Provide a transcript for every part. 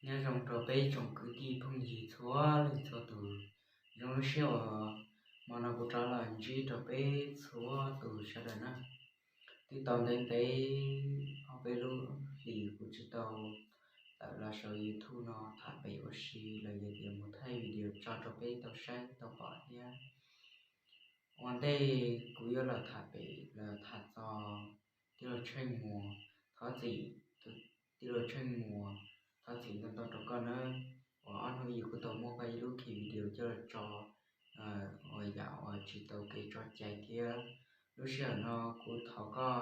Nyob zoo rau peb tsoom kwv tij phooj ywg txhua leej txhua tus, zoo lub sij hawm uas hmo no kuv rov los ntsib rau peb txhua tus sawv daws na. Twb tau ntev ntev ob peb lub hlis kuv tsis tau tawm los saum YouTube no tham pem ua si los yog tias mus thaij video tso rau peb tau saib tau pom thiab. Ua ntej kuv yuav los tham pem los tham txog tij laug Tsheej Muas, thov txim, tij laug Tsheej Muas, thov txim ntau ntau rau koj nawb, uas ob hnub yus kuj tau muab koj ib lub ki video coj los tso uas yam uas tsis tau kev tso cai thiab. Lub sij hawm no kuv thov koj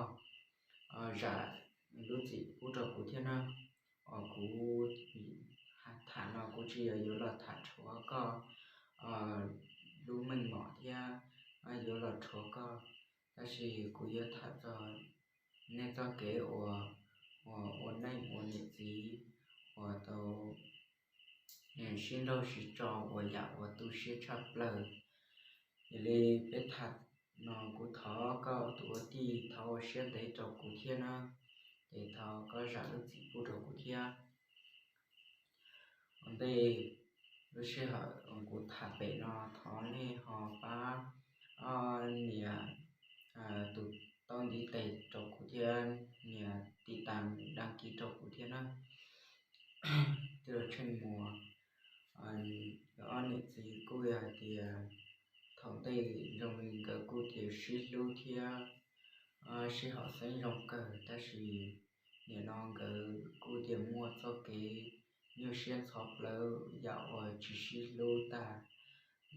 zam lub txim pub rau kuv thiab na. Uas kuv tham no kuv tsis yog yuav los tham rhuav koj lub meej mom thiab yuav los rhuav koj, tab sis kuv yuav tham txog nej txoj kev uas ua neej ua niam txiv uas tau sib nrauj sib tso uas yam uas tu siab tshaj plaws. Yog li peb tham no kuv thov koj tus ua tij thov ua siab ntev rau kuv thiab na, ces thov koj zam lub txim pub rau kuv thiab. Ua ntej lub sij hawm kuv tham pem no thov nej ho pab nias tus taub ntiv tes rau kuv thiab nias tiv tas dab kis rau kuv thiab na. Tij laug Tsheej Muas ob niam txiv kuj yog hais tias thaum ntej zoo li nkawd kuj tias sib hlub thiab sib haum xeeb zoo kawg, tab sis nim no nkawd kuj tias muaj txoj kev nyuaj siab ntxhov plawv yam uas tsis sib hlub tag,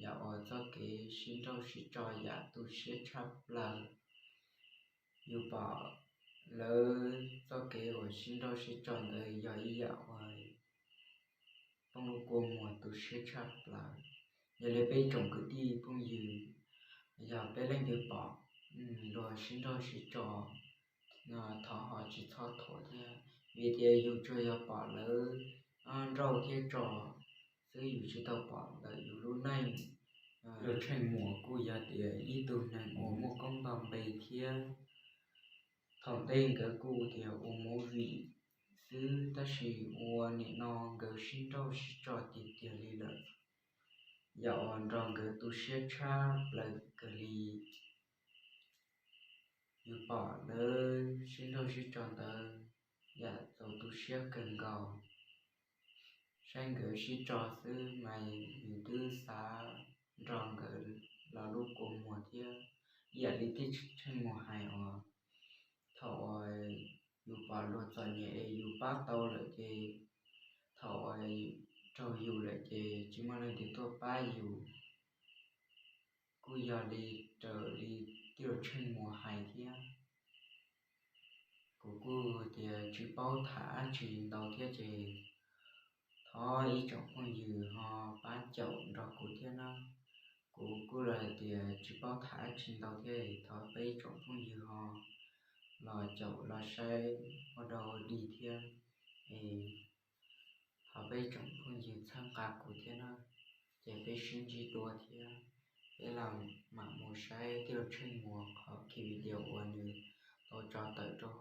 yam uas txoj kev sib nrauj sib tso yam tu siab tshaj plaws. Yus pom lawv txoj kev uas sib nrauj sib tso ntawd yog ib yam uas poob lub kua muag tu siab tshaj plaws. Yog li peb tsoom kwv tij phooj ywg, yog peb leej twg pom luag sib nrauj sib tso, thov ho tsis txhob thuam thiab, vim tias yus tsuas yog pom lawv nrauj thiab tso xwb, yus tsis tau pom ntawm yus lub neej. Tij laug Tsheej Muas kuj yog tias ib tug neeg uas muaj koob nto npe thiab, thaum ntej nkawd kuj tias ua movie xwb, tab sis ua nim no nkawd sib nrauj sib tso tiag tiag li lawm, yam uas nrog nkawd tu siab tshaj plaws kawg li. Yus pom lawv sib nrauj sib tso ntawd yam txaus tu siab kawg nkaus. Saib nkawd sib tso xwb mas yus twb xav nrog nkawd los lub kua muag thiab. Ib yam li tij Tsheej Muas hais uas thaum uas yus pom luag txom nyem es yus pab tau lawm ces, thaum uas raug yus lawm ces tsis muaj leej twg tuaj pab yus. Kuj yog li raws li tij laug Tsheej Muas hais thiab. Kuv kuj tias tsis paub tham dab tsi ntau thiab ces thov ib tsoom phooj ywg ho pab caum nrog kuv thiab na. Kuv kuj los hais tias tsis paub tham dab tsi ntau thiab, thov peb ib tsoom phooj ywg ho los caum los saib ua dog ua dig thiab. Es thov peb tsoom phooj ywg txhawb nqa kuv thiab na, ces peb sib ntsib dua thiab. Peb los mam mus saib tij laug Tsheej Muas qhov ki video uas nws tau tso tawm rau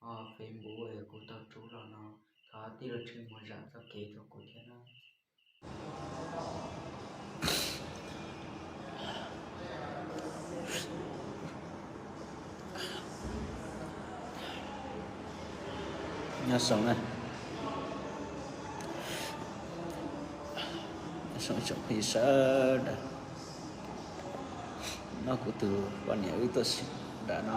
hauv Facebook es kuv tau rub los no. Thov tij laug Tsheej Muas zam txoj kev rau kuv thiab na. Nyob zoo na, nyob zoo tsoom phooj ywg sawv daws. No kuv tus poj niam wb tuaj sib nrauj no,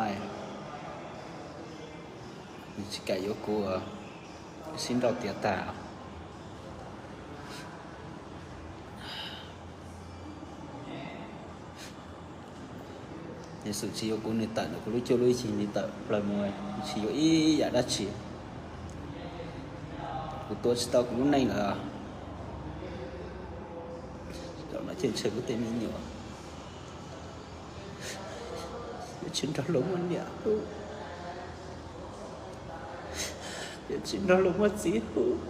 nws tsis kam yuav kuv sib nrauj tiav tag. Yexus tsis yuav kuv, nws tawm ntawm kuv lub cuab lub yig, nws tawm plaws mus, nws tsis yuav ib yam dab tsi. Kuv tuav tsis tau kuv lub neej lawm. Zaum no ces ntshe kuv tej me nyuam yuav tsis nrog luag muaj niam hlub, yuav tsis nrog luag muaj txiv hlub.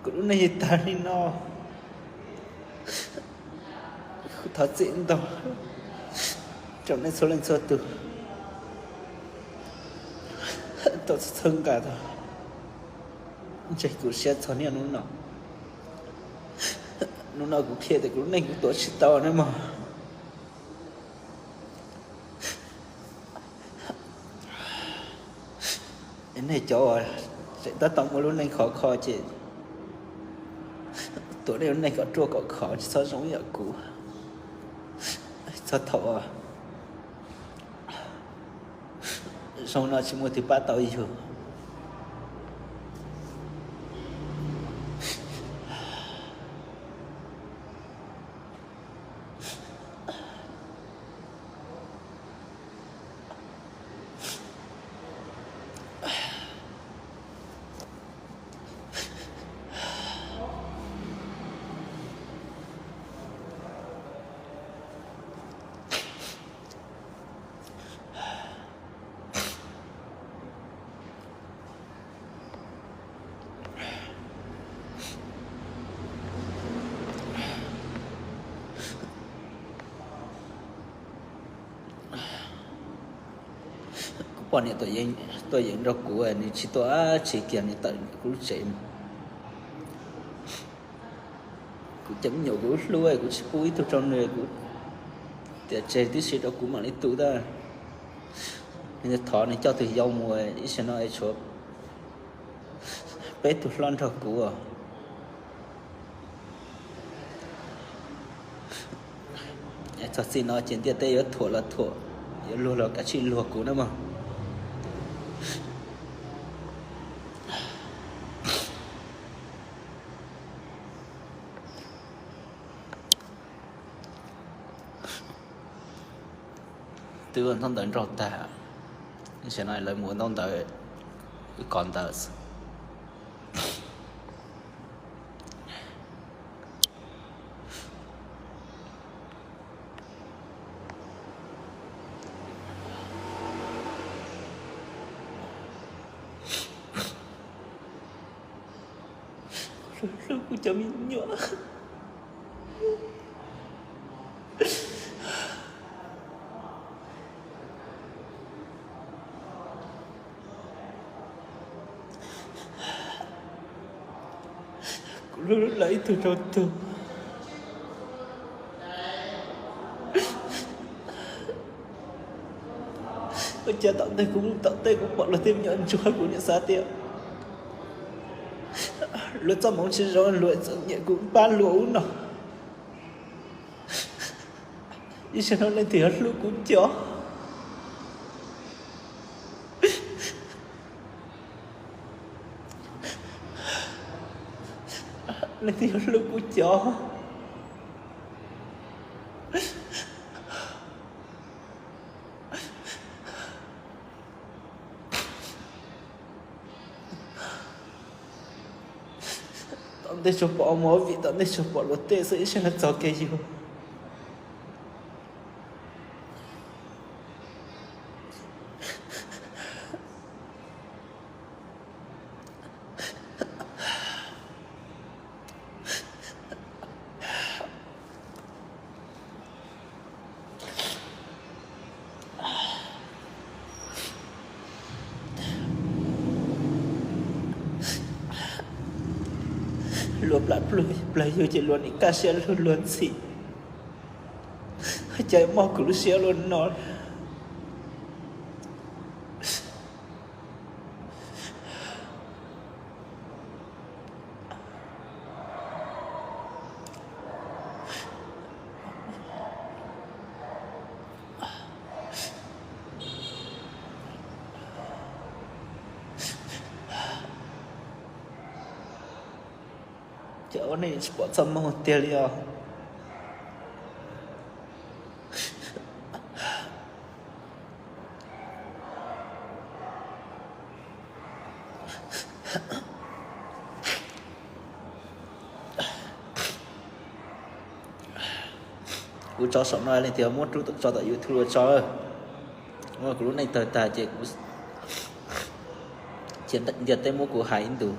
Kuv lub neej yuav tag li no. Kuv thov txim ntau rau nej txhua leej txhua tus, tau txhawb nqa tau, ntshe kuv siab txog niaj hnub no. Hnub no kuv qhia tias kuv lub neej kuv tuav tsis tau nawb mog. Nej cov uas tseem tab tom muaj lub neej khov kho ces tuav nej lub neej kom ruaj kom khov, tsis txhob zoo ib yam kuv. Txog thaum zoo no tsis muaj twg pab tau yus. Kuv pom niam tuaj yeem nrog kuv, nws tsis tuaj dab tsi kiag, nws tawm kuv lub tsev mus. Kuv cov me nyuam kuv hlub, kuv tsis pub ib tug rau nws, kuv tias tseg tib si rau kuv mam li tu ntag. Nws thov nws coj tus yau mus, ib sij no es tshuav peb tug hlob nrog kuv. Txog txij no ces ntiaj teb yuav thuam los thuam, yuav luag los kav tsij luag kuv nawb mog. Twb ua ntaub ntawv nrauj tag, tab sis no lawv mus ua ntaub ntawv, wb kov ntawv xwb. Hlub kuv cov me nyuam. Kuv hlub lawv ib tug rau tug. Ua cas tom ntej kuv mus tom tej kuv pom luag tej me nyuam ntsuag, kuv niam xav tias luag txoj hmoov tsis zoo, luag txom nyem kuv pab luag ub no. Ib sij no leej twg yuav hlub kuv cov? Leej twg yuav hlub kuv cov? Tom ntej tsuas pom movie, tom ntej tsuas pom luag tej xwb, ib sij no txog kiag yus. Luag plam plawg yug ces luag nim kaj siab luag ntxhi. Cas mob kuv lub siab luaj no. Cas ua neej tsis pom txoj moo tiag li os. Kuv tso saum no, leej twg muab rub tso tom YouTube los tso. Kuv lub neej tawg tag ces kuv cia ntiaj teb muab kuv hais ib ntus.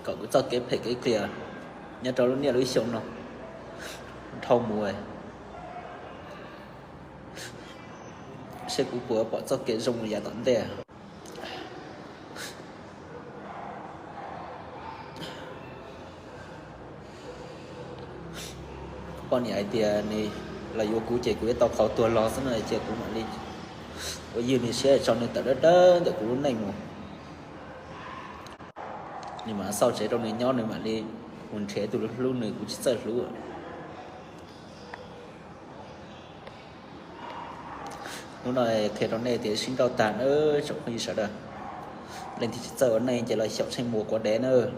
Kom kuv txoj kev phem kev qias nyob rau lub niaj lub xyoo no dhau mus, seb kuv puas pom txoj kev zoo yav tom ntej. Poj niam hais tias nws los yuav kuv ces kuv yuav tau qhov tuag los xwb no ces kuv mam li ua ywj nws siab tso nws tawm dawb dawb ntawm kuv lub neej mus. Nws mam xauj tsev rau nws nyob, nws mam li mus nrhiav tus hlub nws, kuv tsis txawj hlub. Hnub no qhia rau nej tias sib nrauj tag nawb tsoom phooj ywg sawv daws. Leej twg tsis txawj ua neej ces los xyaum tsheej muas quav dev nawb.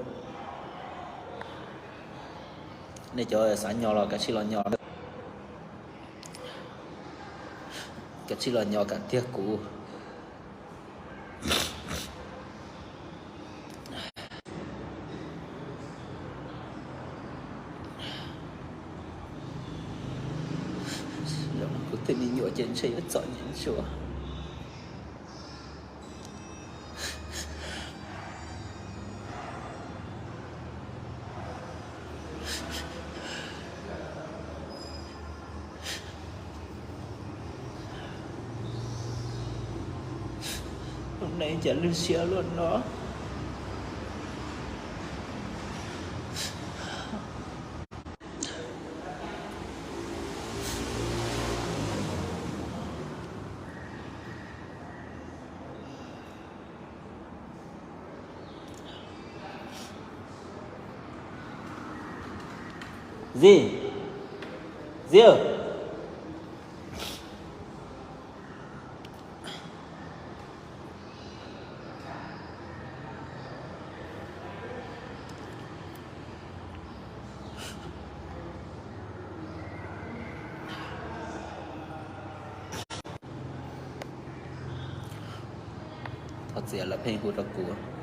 Nej cov xav nyo los kav tsij los nyo, kav tsij los nyo kam tiag kuv. Kuv tej me nyuam ces ntshe yuav txom nyem ntsuav. Tus neeg cas lwj siab luaj no. Zib, Zib. Thov txim lawv pheej hu rau kuv.